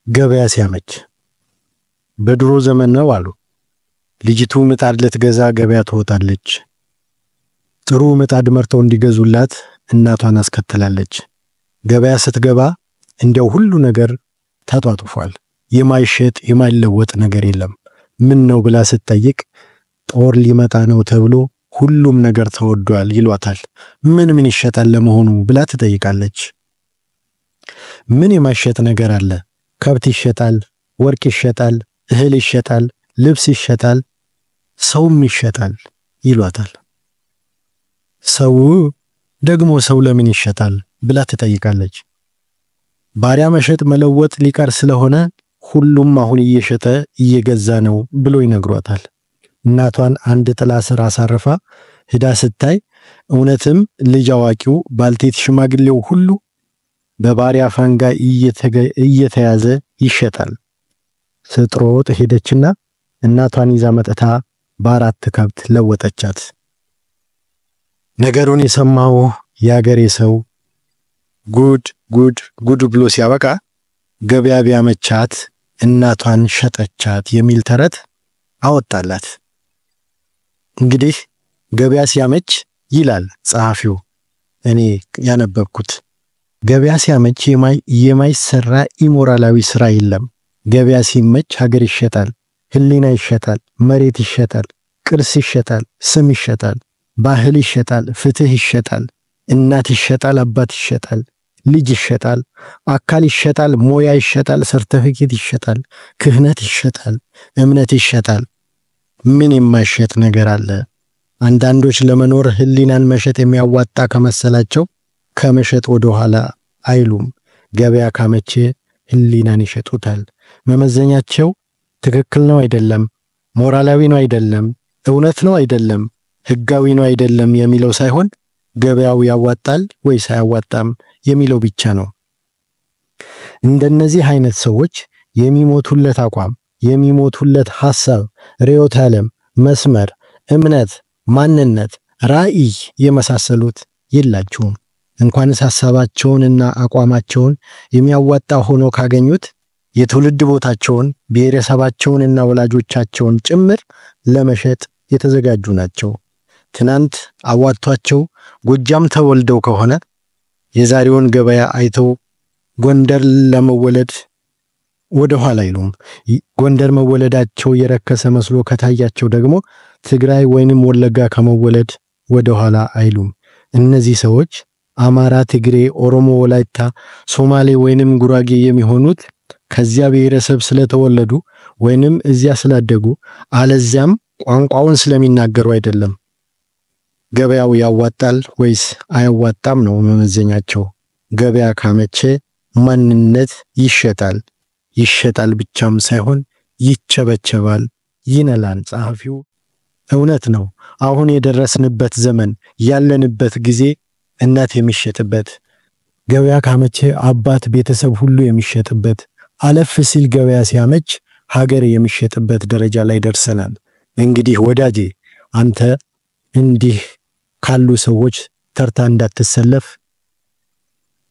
ገበያ ሲያመች በድሮ ዘመን ነው አሉ። ልጅቱ ምጣድ ልትገዛ ገበያ ትወጣለች። ጥሩ ምጣድ መርተው እንዲገዙላት እናቷን አስከትላለች። ገበያ ስትገባ እንዲያው ሁሉ ነገር ተጧጡፏል። የማይሸጥ የማይለወጥ ነገር የለም። ምን ነው ብላ ስትጠይቅ ጦር ሊመጣ ነው ተብሎ ሁሉም ነገር ተወዷል ይሏታል። ምን ምን ይሸጣል ለመሆኑ ብላ ትጠይቃለች። ምን የማይሸጥ ነገር አለ? ከብት ይሸጣል፣ ወርቅ ይሸጣል፣ እህል ይሸጣል፣ ልብስ ይሸጣል፣ ሰውም ይሸጣል ይሏታል። ሰው ደግሞ ሰው ለምን ይሸጣል ብላ ትጠይቃለች። ባሪያ መሸጥ መለወጥ ሊቀር ስለሆነ ሁሉም አሁን እየሸጠ እየገዛ ነው ብሎ ይነግሯታል። እናቷን አንድ ጥላ ስር አሳርፋ ሂዳ ስታይ እውነትም ልጅ አዋቂው፣ ባልቴት፣ ሽማግሌው ሁሉ በባሪያ ፈንጋ እየተያዘ ይሸጣል። ስትሮጥ ሄደችና እናቷን ይዛ መጥታ በአራት ከብት ለወጠቻት። ነገሩን የሰማው የአገሬ ሰው ጉድ ጉድ ጉድ ብሎ ሲያበቃ ገበያ ቢያመቻት እናቷን ሸጠቻት የሚል ተረት አወጣላት። እንግዲህ ገበያ ሲያመች ይላል ጸሐፊው፣ እኔ ያነበብኩት፣ ገበያ ሲያመች የማይሰራ ኢሞራላዊ ስራ የለም። ገበያ ሲመች ሀገር ይሸጣል፣ ሕሊና ይሸጣል፣ መሬት ይሸጣል፣ ቅርስ ይሸጣል፣ ስም ይሸጣል፣ ባህል ይሸጣል፣ ፍትህ ይሸጣል፣ እናት ይሸጣል፣ አባት ይሸጣል፣ ልጅ ይሸጣል፣ አካል ይሸጣል፣ ሞያ ይሸጣል፣ ሰርተፊኬት ይሸጣል፣ ክህነት ይሸጣል፣ እምነት ይሸጣል። ምን የማይሸጥ ነገር አለ? አንዳንዶች ለመኖር ሕሊናን መሸጥ የሚያዋጣ ከመሰላቸው ከመሸጥ ወደ ኋላ አይሉም። ገበያ ካመቼ ሕሊናን ይሸጡታል። መመዘኛቸው ትክክል ነው አይደለም፣ ሞራላዊ ነው አይደለም፣ እውነት ነው አይደለም፣ ህጋዊ ነው አይደለም የሚለው ሳይሆን ገበያው ያዋጣል ወይስ አያዋጣም የሚለው ብቻ ነው። እንደነዚህ አይነት ሰዎች የሚሞቱለት አቋም፣ የሚሞቱለት ሐሳብ፣ ርዕዮተ ዓለም፣ መስመር፣ እምነት፣ ማንነት፣ ራዕይ የመሳሰሉት የላቸውም። እንኳንስ ሐሳባቸውንና አቋማቸውን የሚያዋጣ ሆኖ ካገኙት የትውልድ ቦታቸውን፣ ብሔረሰባቸውንና ወላጆቻቸውን ጭምር ለመሸጥ የተዘጋጁ ናቸው። ትናንት አዋጥቷቸው ጎጃም ተወልደው ከሆነ የዛሬውን ገበያ አይተው ጎንደር ለመወለድ ወደ ኋላ አይሉም። ጎንደር መወለዳቸው የረከሰ መስሎ ከታያቸው ደግሞ ትግራይ ወይንም ወለጋ ከመወለድ ወደ ኋላ አይሉም። እነዚህ ሰዎች አማራ፣ ትግሬ፣ ኦሮሞ፣ ወላይታ፣ ሶማሌ ወይንም ጉራጌ የሚሆኑት ከዚያ ብሔረሰብ ስለተወለዱ ወይንም እዚያ ስላደጉ አለዚያም ቋንቋውን ስለሚናገሩ አይደለም። ገበያው ያዋጣል ወይስ አያዋጣም ነው መመዘኛቸው። ገበያ ካመቼ ማንነት ይሸጣል። ይሸጣል ብቻም ሳይሆን ይቸበቸባል ይነላል ጸሐፊው። እውነት ነው። አሁን የደረስንበት ዘመን፣ ያለንበት ጊዜ እናት የሚሸጥበት፣ ገበያ ካመቼ አባት፣ ቤተሰብ ሁሉ የሚሸጥበት፣ አለፍ ሲል ገበያ ሲያመች ሀገር የሚሸጥበት ደረጃ ላይ ደርሰናል። እንግዲህ ወዳጄ አንተ እንዲህ ካሉ ሰዎች ተርታ እንዳትሰለፍ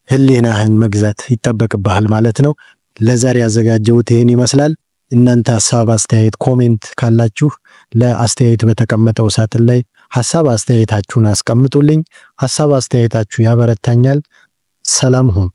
ህሊናህን መግዛት ይጠበቅብሃል ማለት ነው። ለዛሬ ያዘጋጀሁት ይህን ይመስላል። እናንተ ሐሳብ፣ አስተያየት፣ comment ካላችሁ ለአስተያየት በተቀመጠው ሳጥን ላይ ሐሳብ አስተያየታችሁን አስቀምጡልኝ። ሐሳብ አስተያየታችሁ ያበረታኛል። ሰላም ሁኑ።